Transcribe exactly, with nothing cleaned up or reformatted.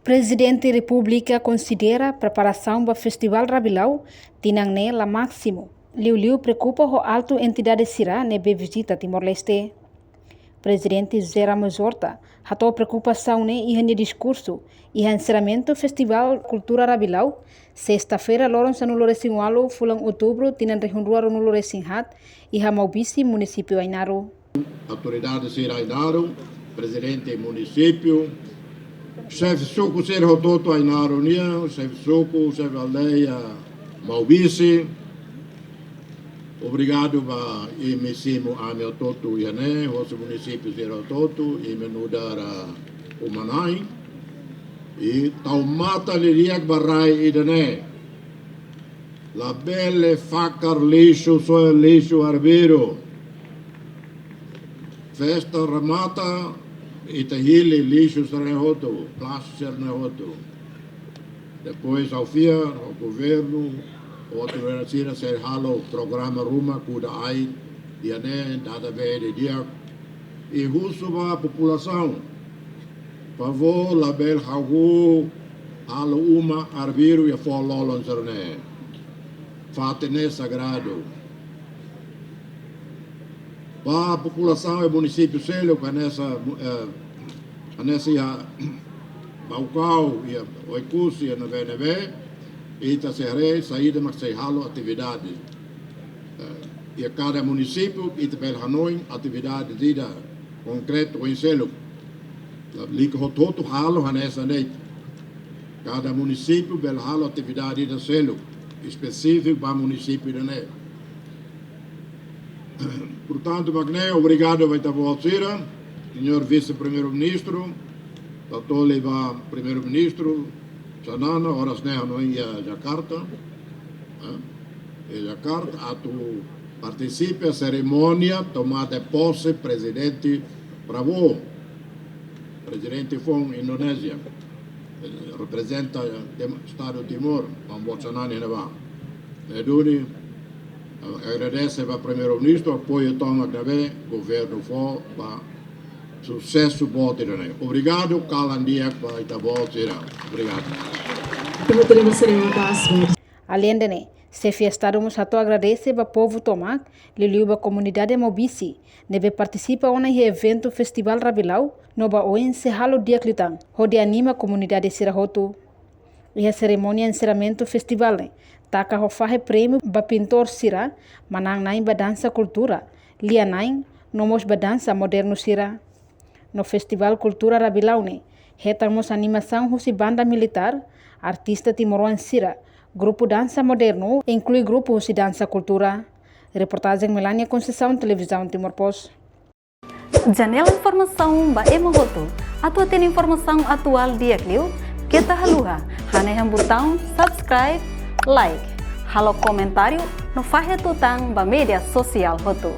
Prezidente Repúblika konsidera preparasaun ba Festivál Rabilau tinan ne'e la másimu, liuliu preokupa ho altu entidade sira ne'ebé vizita Timor-Leste. Prezidente José Ramos Horta hato'o preokupasaun ne'e iha nia diskursu iha enserramentu Festivál Kultura Rabilau, sesta-feira, loron sanulu-resin-ualu fulan Outubru tinan rihun rua ruanulu-resin-haat, iha Maubisse, munisípiu Ainaro. Autoridade sira Ainaro, prezidente munisípiu, xefe suku sira hotu-hotu Ainaro nian, xefe suku, xefe aldeia Maubisse. Obrigadu ba imi simu ami hotu-hotu iha ne'e, hosi munisípiu sira hotu-hotu, imi nu'udar uma-na'in. I tau matan didi'ak ba rai ida-ne'e. Labele fakar lixu, soe lixu arbiru. Festa remata, ita hili lixu sira-ne'e hotu, plástiku sira-ne'e hotu. Depois, ha'u fiar, ho governu, ho autoridade sira sei halo programa ruma kuda ain, iha ne'e, dada bee didi'ak. I husu ba populasaun, favór labele hahú halo uma arbiru iha foho lolon sira-ne'e. Fatin ne'e sagradu. Ba populasaun iha munisípiu seluk, hanesan, eh, hanesan iha Baucau, iha Oekusi, iha ne'ebé-ne'ebé, ita sei haree saida mak sei halo atividade. Eh, iha kada munisípiu, ita bele hanoin atividade ida konkretu oin seluk. Lalika hotu-hotu halo hanesan ne'e. Kada munisípiu bele halo atividade ida seluk, espesífiku ba munisípiu ida-ne'e. Portantu, mak ne'e, obrigadu ba ita-boot sira, señór Vise-Primeiru-Ministru, Tatoli ba Primeiru-Ministru, Xanana, oras ne'e hanoin iha Jakarta, eh, iha Jakarta, atu partisipa serimónia tomada de posse Prezidente Prabowo, prezidente foun Indonézia, eh, reprezenta, eh, Tim-, Estadu Timor, maun boot Xanana iha ne'ebá. Ne'e duni, eh, agradese ba Primeiru-Ministru, apoiu tomak ne'ebé governu fó ba susesu boot ida-ne'e. Obrigadu, kalan di'ak ba ita-boot sira. Obrigadu. Terima kasih, terima kasih. Aleinde ne'e, xefe Estadu mós hato'o agradese ba povu tomak, liuliu ba komunidade Maubisse, ne'ebé partisipa ona iha eventu Festivál Rabilau, no ba oin sei halo di'ak liután, hodi anima komunidade sira hotu. Iha serimónia enserramentu festivál ne'e, taka ho fahe prémiu ba pintór sira, manán-na'in ba dansa kultura, lia-na'in, no mós ba dansa modernu sira. No Festivál Kultura Rabilau ne'e, hetan mós animasaun husi banda militár, artista timoroan sira, grupu dansa modernu, inklui grupu husi dansa kultura. Reportajen Melania Conceição, Televizaun Timor Post. Janela informasaun ba ema hotu. Atu hatene informasaun atuál di'ak liu, keta haluha hanehan butaun subscribe, like, halo komentáriu, no fahe tutan ba média sosiál hotu.